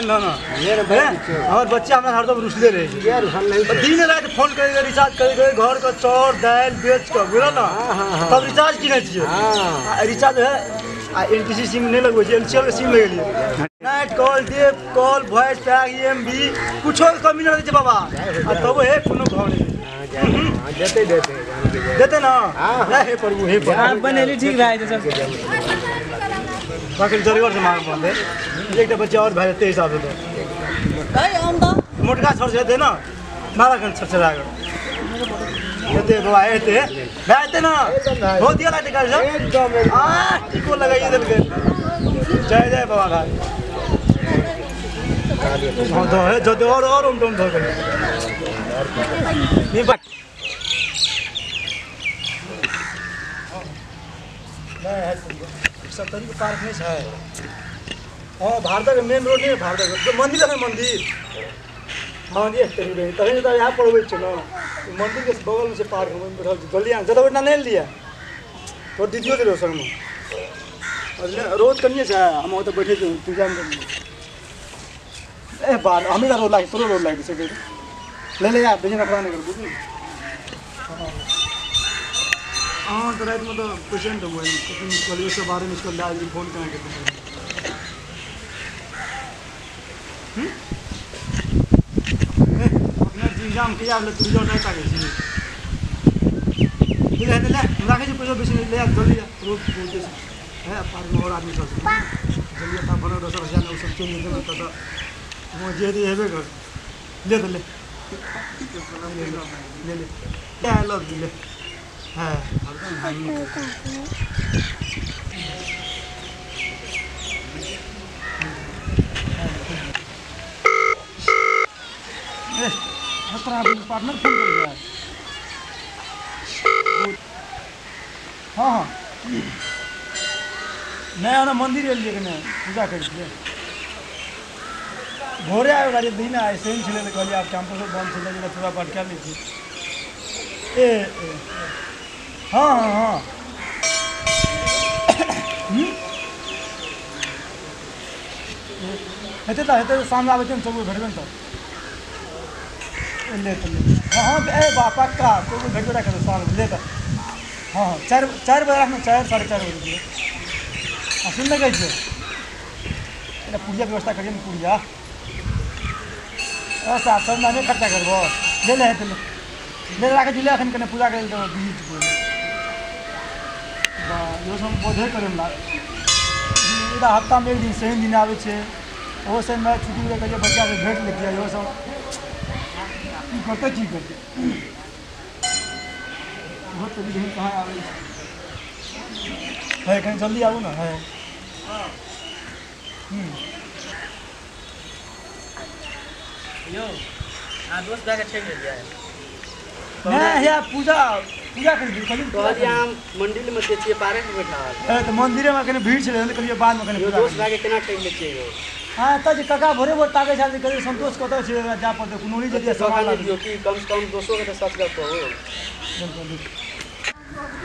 ना ना हमर बच्चा हमरा हरदम रुसले रहै छै दिन राति फोन करि के रिचार्ज करि के घर के चाउर दालि बेच के बुझल ना तब रिचार्ज किनै छियै आ रिचार्ज है आ एनटीसी सिम नहि लगबै छियै एनसीएल के सिम लगेलियै night call day call voice pack MB कुछो के कमी नहि रहै छै बाबा आ तब हे कोनो भाव नहि देते देते देते ना हे प्रभु हे प्रभु बनेली ठीक भए जेतै सब बाकी जरूर से मांग पड़तै एकटा बच्चा और भए जेतै हिसाब से तऽ मोटका छड़ जेतै ना मारा कन छड़ चला कर हेतै बाबा हेतै भए जेतै ना बहुत दिया लागतै काज एकदम आ टीको लगाइए देलकै जय जय बाबा भाई हाँ तो है जते और उम धो के नहीं बट नहीं है सप्तरी के पार्क नहीं है। हाँ भारत के मेन रोड नहीं भारत के मंदिर है मंदिर हाँ ये तरी रहे तभी तो यहाँ पड़बै छै ना मंदिर के बगल में से पार्क में बैठल छी जल्दी आ जदा बैठना नहीं लिया तो दीदियो दे संग में रोज कनिए छै हम ओतऽ बैठे छी पूजा में ए बार हमें रोड लागे तोरो रोड लागे सके ले ले यार बेचे नखरा नहीं कर बुझली। हाँ तो रात में तो पेशेंट हुआ है मिस कॉल ये सब बारे मिस कॉल ला फोन कहाँ करते अपना एग्जाम के आबले तू रिजल्ट नहीं ताके छी ले ले ले राखे छी पैसा बेसी ले आ जल्दी आ रोड बोलते है पार्क में और आदमी सब जल्दी आ बनो दोसर जान ओ सब चेंज देना त वो जे दे हेबे कर ले तो ले ले ले I love you ले हां तोरा पार्टनर फोन कर गया। हाँ हाँ नहीं आना मंदिर एलियै कने पूजा करै छियै भोरे आबि गेलियै दिन आइ शनि छलै तऽ कहलियै आब कैंपसो बंद छलै जे पूजा पाठ कए लै छी ए हाँ हाँ हाँ हेतै तऽ हेतै शाममे आबै छियै ने चौक भेटबै ने तऽ ले तो ले हाँ हाँ ए बा पक्का कोई भेटबे ना करो साल ले तो हाँ हाँ 4 बजे रखना 4 साढ़े 4 बजे आ सुन ने कहै छियै एकटा पुड़िया व्यवस्था करियै ने पुड़िया सात सौ नहि खर्चा करबो ले ले हेतै ले ले राखै छी ले एखन कने पूजा करै लए बिजी छी इहो सब बोधे करैमे लागल एकटा हफ्तामे एक दिन शनि दिन आबै छै ओहो शनिमे छुट्टी मिलै कहलियै बच्चासँ भेट लैतियै इहो सब की करतै की करतै बहुत तभी कहीं कहाँ आबै छै है कहीं जल्दी आबू ने है। यौ अहाँ दोस्त भए के ठकि लेलियै नहि हे पूजा पूजा करै छी कहलियै अहाँ मंदिरमे से छियै पार्क मे बैठल ए तऽ मंदिरेमे कनि भीड़ छलै तऽ कहलियै बादमे कनि यौ दोस्त भए के केना ठकि लै छियै यौ। हाँ तऽ जे काका भोरे भोर ताकै छल जे कहलियै संतोष कतऽ छै जाय पड़तै कुनौली जतियै सामान लाबि दियौ कि कम से कम दोसोके तऽ सच गप कहू।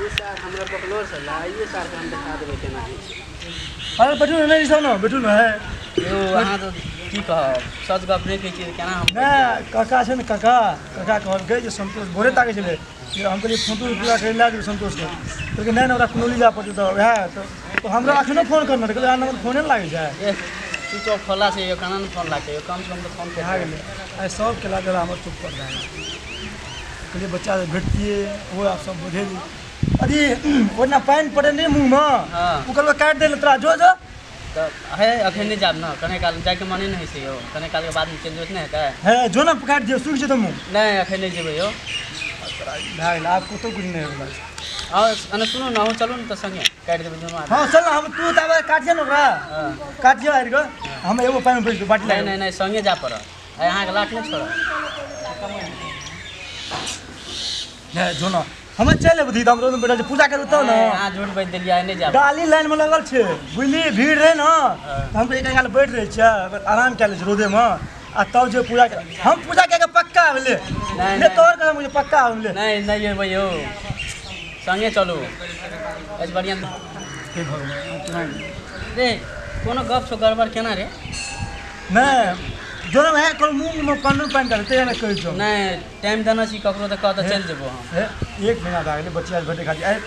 ई सार हमरा पकड़लो छलै आइए सारके हम देखा देबै केना होइ छै। अरे बैठू ने नहि सब ने बैठू ने है यौ अहाँ तऽ की कहब सच गप नहि कहै छियै केना हम नहि काका छै ने काका काका कहलकै जे संतोष भोरे ताकै छलै जे हम कहलियै फोटो पूरा करि लए जेबै संतोषके कहलकै नहि नहि ओकरा कुनौली जाय पड़तै तऽ वएह तऽ हमरा एखनो फोन करने रहै कहलियै अहाँ नम्बर फोने नहि लागै छै स्विच ऑफ खोला छै यौ केना नहि फोन लागतै यौ कम से कम तऽ फोन भए गेलै आइ सब केला देला हमर चुप पर भए गेलै कहलियै बच्चा भेटतियै ओहो आब सब बुझे अरे ओहिना पानि पड़ै नहि मुँहमे ओ कहलकै काटि दै लए तोरा जो जो तऽ हे अखन नहि जायब ने कने काल जाइके मने नहि होइ छै यौ कने कालके बादमे चलि जेबै नहि हेतै हे जो ने काटि दियौ सुखि जेतौ मुँह नहि अखन नहि जेबै यौ भए गेलै आब कतहु किछु नहि होइवला छै। हँ एने सुनू ने अहूँ चलू ने तऽ सङ्गे काटि देबै दुनू आदमी। हाँ चल हम तू तऽ काटिए ने ओकरा काटिए आबि कऽ हम एगो पानिमे बैसि बाटी नहि नहि नहि सङ्गे जाय पड़त आइ अहाँके लाठ नहि छोड़ब नहि जो ने हम चलि अयबै दीदी हम रोडमे बैठल छी पूजा करू तब ने अहाँ झूठ बाजि देलियै नहि जायब डाली लाइनमे लगल छै बुझली भीड़ रहै ने तऽ हम एक काल बैठ रहै छियै आराम कए लै छियै रोडेमे आ तब जे पूजा हम पूजा कए कऽ पक्का आबि ले ले तोहर कसम पक्का आबि ले नहि नहि अयबै यौ सङ्गे चलू एहिसँ बढ़िआँ हे भगवान रे कोनो गप छौ गड़बड़ केना रे। नहीं जोरा है कल मुंह में कानून पानि करते है ना कहै छौ। नहीं टाइम देना छी ककरो तऽ कह तऽ चलि जेबो हम। एक महीना भए गेलै बच्चा भेटै खातिर,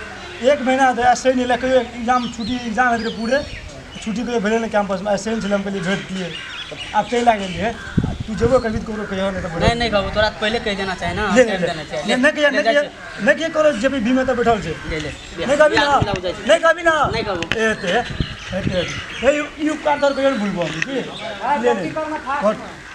एक महीना तऽ ऐसे नहि लए कहियो एग्जाम छुट्टी, एग्जाम हेतै पूरे छुट्टी कहियो भेलै नहि कैंपसमे, ऐसे नहि छलै हम कहलियै भेटतियै, आब चलि आ गेलियै। तू जेबो करबी तऽ ककरो कहियो नहि तऽ नहीं नहीं कहबो तोरा पहिले कहि देना चाही ना, टाइम देना चाही। नहीं कहियो, नहीं कहियो, नहीं कहियो कॉलेज जेबी भी में तऽ बैठल छै। ले ले नहीं कहबी ना, नहीं कहबी ना, नहीं कहबो। एते एते हे ई उपकार तोर कहियो भूलबो हम की। ले ले